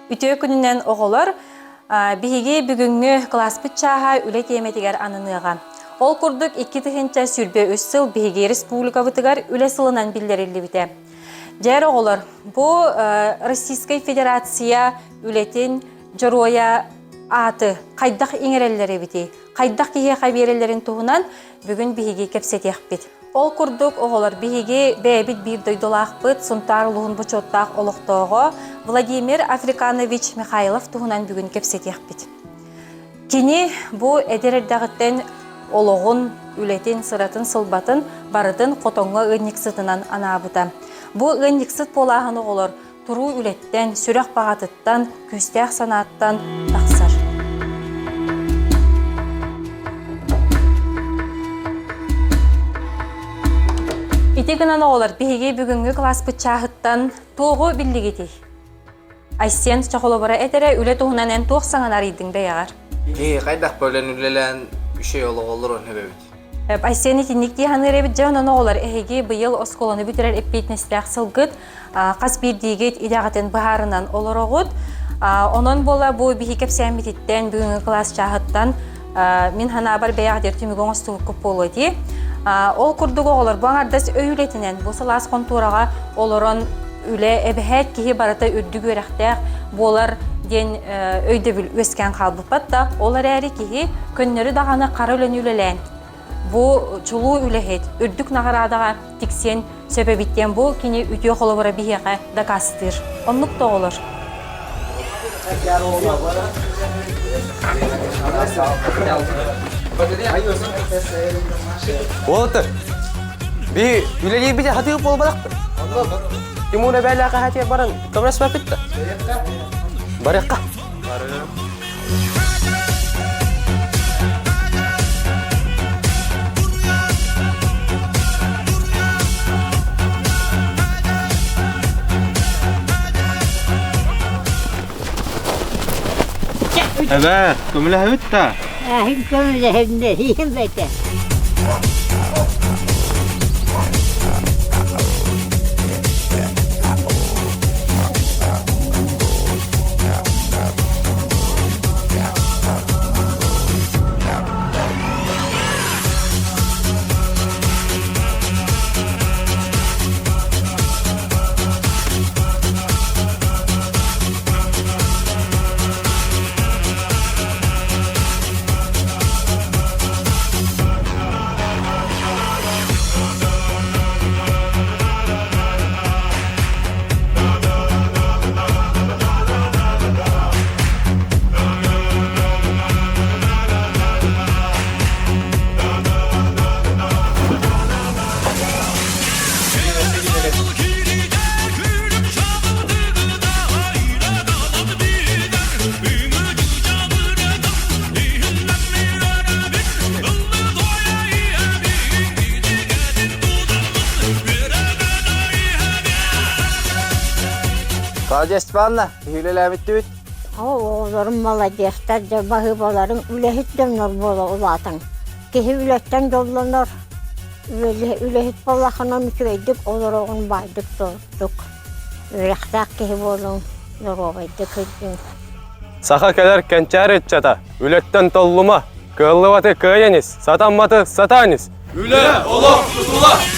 Үтүө күнүнэн оҕолор, биһиги бүгүҥҥү кылааспыт чааһа үлэ тиэмэтигэр ананыаҕа. Ол курдук 2023 сыл биһиги республикабытыгар үлэ сылынан биллэриллибитэ. Дьэр оҕолор, бу Российскай Федерация үлэтин дьоруойа ааты хайдах иҥэрэллэр эбитий, хайдах киһиэхэ биэрэллэрин туһунан бүгүн биһиги кэпсэтиэхпит. Ол курдук, оҕолор биһиги бэйэбит биир дойдулаахпыт Сунтаар улууһун бочуоттаах олохтооҕо Владимир Африканович Михайлов туһунан бүгүн кэпсэтиэхпит. Кини бу эдэр эрдэҕиттэн олоҕун, үлэтин, сыратын-сылбатын барытын хотоҥҥо ыанньыксытынан анаабыта. Бу ыанньыксыт буолааһын оҕолор туруу үлэттэн, сүрэх баҕатыттан, күүстээх санааттан тахсар. Ити гынан оҕолор биһиги бүгүҥҥү кылааспыт чааһыттан туоҕу биллигитий? Айсен чохолоборо этэрэ үлэ туһунан эн туох саҥаны арыйдыҥ бэйэҕэр? Киһи хайдах бөлөн үлэлээн үчүгэй олоҕу олорон эбэбит. Айсен итинник дии саныыр эбит дьэ онон оҕолор эһиги быйыл оскуоланы бүтэрэр эппиэтинэстээх сылгыт хас биирдиигит идэҕитин быһаарынан олороҕут. Онон буола бу биһи кэпсээммититтэн бүгүҥҥү кылаас чааһыттан мин санаабар бэйэҕитигэр түмүгү оҥостубуккут буолуо дии. Ол курдук оҕолор бу аҥардас өй үлэтинэн бу сылаас хонтуораҕа олорон үлэ эбэһээт киһи барыта үрдүк үөрэхтээх буолар диэн өйдөбүл үөскээн хаалбыппат да, ол эрээри киһи көннөрү даҕаны хара үлэни үлэлээн бу чулуу үлэһит үрдүк наҕараадаҕа тиксиэн сөп эбит диэн бу кини үтүө холобура биһиэхэ дакаастыыр. Оннук да оҕолор. Уолаттар, би үлэлиирбит хатыы буолбатахпыт. Тимур эбээлээх хаһаатыгар баран көмөлөспөппүт да. Барыахха. Эбээ, көмөлөһөбүт да? Эһин көмөлөһүннэриим этэ. Клавдия Степановна, үлэлээбиттибит. Оҕолорум маладьыастар, дьэ баһыыбаларым үлэһит дьоннор буола улаатан. Киһи үлэттэн дьоллонор, үлэһит буоллаххына үчүгэйдик олороҕун баайдык толуктук. Үөрэхтээх киһи буолуҥ, доруобайдык сылдьыҥ. Саха кэлэр кэнчээри ыччата, үлэттэн толлума, кыаллыбаты кыайан ис, сатамматы сатаан ис. Үлэ, олох тутула!